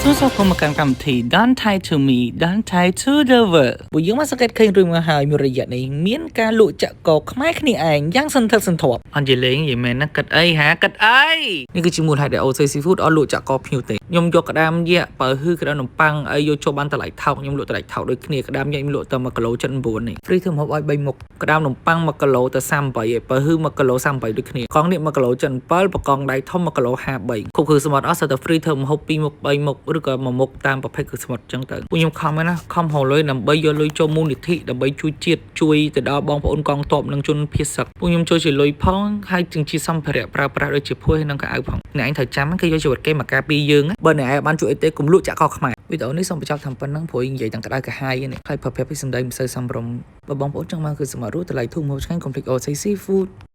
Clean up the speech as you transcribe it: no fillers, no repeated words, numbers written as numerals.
សួស្វាគមន៍មកកាន់កម្មវិធី Don't Tie to Me, Don't Tie to the World។ ពួកយើងមកសង្កេតឃើញរួចមកហើយមួយរយៈនេះមានការលក់ចាក់កខ្មែរគ្នាឯងយ៉ាងសន្ធឹកសន្ធាប់អត់និយាយលេងនិយាយមែនណាគិតអីហាគិតអីនេះគឺជាមូលហេតុដែល OC Seafood អត់លក់ចាក់កភ្ញៀវទេខ្ញុំយកក្តាមយក្សបើហឺក្តាមនំប៉័ងអីយកចូលបានតម្លៃថោកខ្ញុំលក់តម្លៃថោកដូចគ្នាក្តាមយក្សខ្ញុំលក់តែ1គីឡូ79នេះ free ធ្វើម្ហូបឲ្យ3មុខក្តាមនំប៉័ង1គីឡូទៅ38ឯបើហឺ1គីឡូ38ដូចគ្នាកង់នេះ1គីឡូ77បកងដៃធំ1គីឡូ53គ្រប់គឺសមុទ្រអស់សុទ្ធតែ free ធ្វើម្ហូប2មុខ3មុខឬក៏1មុខតាមប្រភេទគឺសមុទ្រចឹងទៅពួកខ្ញុំខំណាស់ខំរកលុយដើម្បីយកលុយចូលមូលនិធិដើម្បីជួយជាតិជួយទៅដល់បងប្អូនកងទ័ពនិងជនភៀសសឹកពួកខ្ញុំចូលជាលុយផងហើយจึងជាសម្ភារៈប្រើប្រាស់ដូចជាភួយនិងកៅអៅផងអ្នកឯងត្រូវចាំគេយកជីវិតគេមកការពារយើងបើអ្នកឯងបានជួយអីទេកុំលក់ចាក់កខ្មែរវីដេអូនេះសូមបញ្ចប់តាមប៉ុណ្្នឹងព្រោះនិយាយទាំងក្តៅក្រហាយនេះហើយប្រភេទពីសម្ដីមិនសូវសមរម្យបើបងប្អូនចង់មកគឺសម្រាប់រស់តម្លៃធូរមកឆ្ងាញ់កុំភ្លេច OC Seafood។